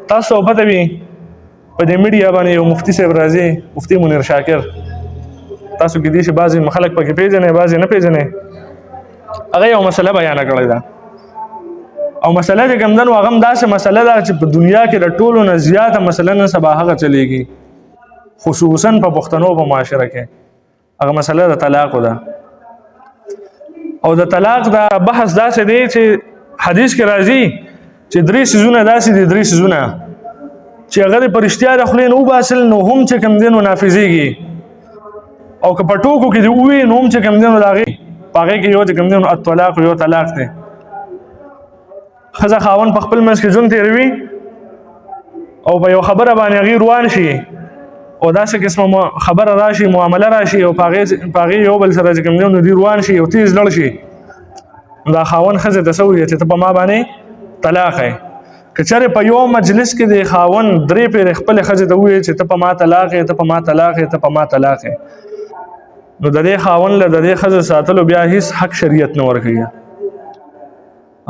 تاسو پته وي، په دې میډیا باندې یو مفتی صاحب راځي، مفتی منیر شاکر. تاسو کې دي چې بعضې خلک پکې پیژنې، بعضې نه پیژنې. هغه یو مسله بیان کړې ده، او مسله چې کوم ده نو هغه هم داسې مسله ده چې په دنیا کې د ټولو نه زیاته مسله نن سبا هغه چلیږي، خصوصا په پښتنو په معاشره کې. هغه مسله د طلاق ده، او د طلاق دا بحث داسې دی چې حدیث کې راځي چې درې سيزونه داسې دي، درې سيزونه چې هغه په رښتیا د خولې نه وباسل نو هم چې کوم دی نو نافذېږي، او که په ټوکو کې دی ووي نو هم چې کوم دی نو د هغې په هغې کې یو چې کوم دی نو الطلاق یو طلاق دی. ښځه خاوند په خپل منځ کې ژوند تېروي او په یو خبره باندې هغوی روان شي، او داسې قسمه خبره راشي، معامله راشي، او په هغې یو بل سره چې کوم دی نو دوی روان شي او تیز لړ شي. دا خاوند ښځې ته څه وایي چې ته په ما باندې طلاق یې. که چېرې په یو مجلس کې د خاوند درې پېرې خپلې ښځې ته ووایي چې ته په ما طلاق یې، ته په ما طلاق یې، ته په ما طلاق یې، نو د دې خاوند له د دې ښځې ساتلو بیا هیڅ حق شریعت نه ورکوي.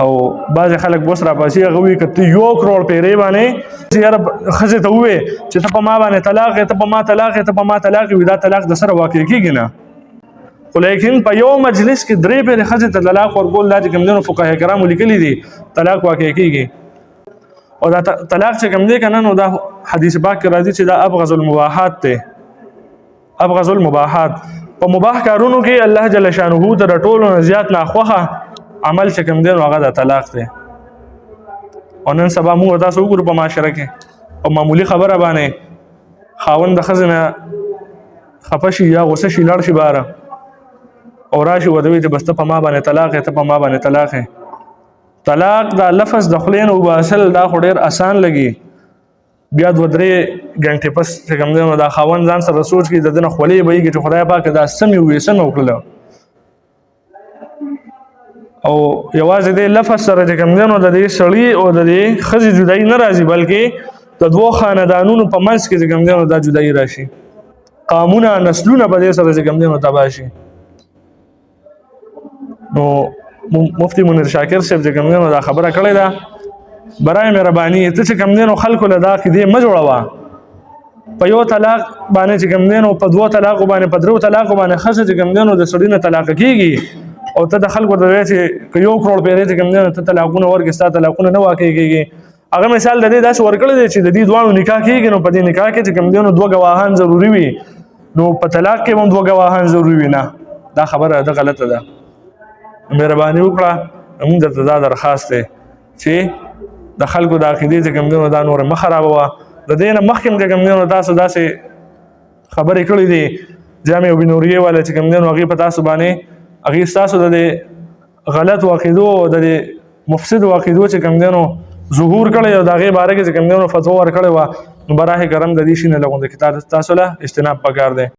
او بعضې خلک اوس راپاسي، هغه وایي که ته 1 کروڑ پیرې باندې یاره ښځې ته ووایې چې ته په ما باندې طلاق یې، ته په ما طلاق یې، ته په ما طلاق یې، دا طلاق د سره واقع کېږي نه. خو لیکن په یو مجلس کې درې پیرې ښځې ته طلاق ورکول، دا چې کوم دی نو فقهای کرامو لیکلي دي طلاق واقع کېږي. او دا طلاق چې کوم دی که نه، نو دا حدیث پاک کې راځي چې دا ابغض المباحات دی. ابغض المباحات، په مباح کارونو کې الله جل شانه ته د ټولو نه زیات ناخوښه عمل چې کوم دی نو هغه د طلاق دی. او نن سبا موږ تاسو وګورو په معاشره کې په معمولی خبره باندې خاوند د ښځې نه خفه شي یا غوسه شي، لاړ شي بهر او راشي ورته وایي چې بس ته په ما باندې طلاق یې، ته په ما باندې طلاق یې. طلاق دا لفظ د خولې نه وباسل دا خو ډېر اسان لګي. بیا دوه درې ګنټې پس چې کوم دی نو دا خاوند ځان سره سوچ کوي، د ده نه خولې بهیږي چې خدای پاک دا څه مې وویل، څه مې وکړله. او یوازې دې لفظ سره چې کوم دی نو د دې سړي او د دې ښځې جدایي نه راځي، بلکې د دوو خاندانونو په منځ کې چې کوم دی نو دا جدایي راشي، قامونه نسلونه په دې سره چې کوم دی نو تباه شي. نو مفتی منیر شاکر صاحب چې کوم دی نو دا خبره کړې ده، برای مهرباني ته چې کوم دی نو خلکو له دا عقیدې مه جوړوه. په یو طلاق باندې چې کوم دی نو، په دوو طلاقو باندې، په درو طلاقو باندې ښځه چې کوم دی نو د سړي نه طلاق کېږي، او ته د خلکو ته وایې چې که 1 کروڑ پیرې چې کوم دی نو ته طلاقونه ورکړې، ستا طلاقونه نه واقع کېږي. هغه مثال د دې داسې ورکړی دی چې د دې دواړو نکاح کېږي، نو په دې نکاح کې چې کوم دی نو دوه ګواهان ضروري وي، نو په طلاق کې هم دوه ګواهان ضروري وي. نه، دا خبره ده غلطه ده. مهرباني وکړه، موږ درته دا درخواست دی چې د خلکو د عقیدې چې کوم دی نو دا نوره مه خرابوه. د دې نه مخکې هم چې کوم دی نو تاسو داسې خبرې کړې دي، جامع بنوریه والا چې کوم دی نو هغې په تاسو باندې، هغې ستاسو د دې غلطو عقیدو او د دې مفسدو عقیدو چې کوم دی نو ظهور کړی او د هغې باره کې چې کوم دی نو فتوا ورکړې وه. نو براه کرم د دې شي نه لغونده کې تاسو له اجتناب پکار دی.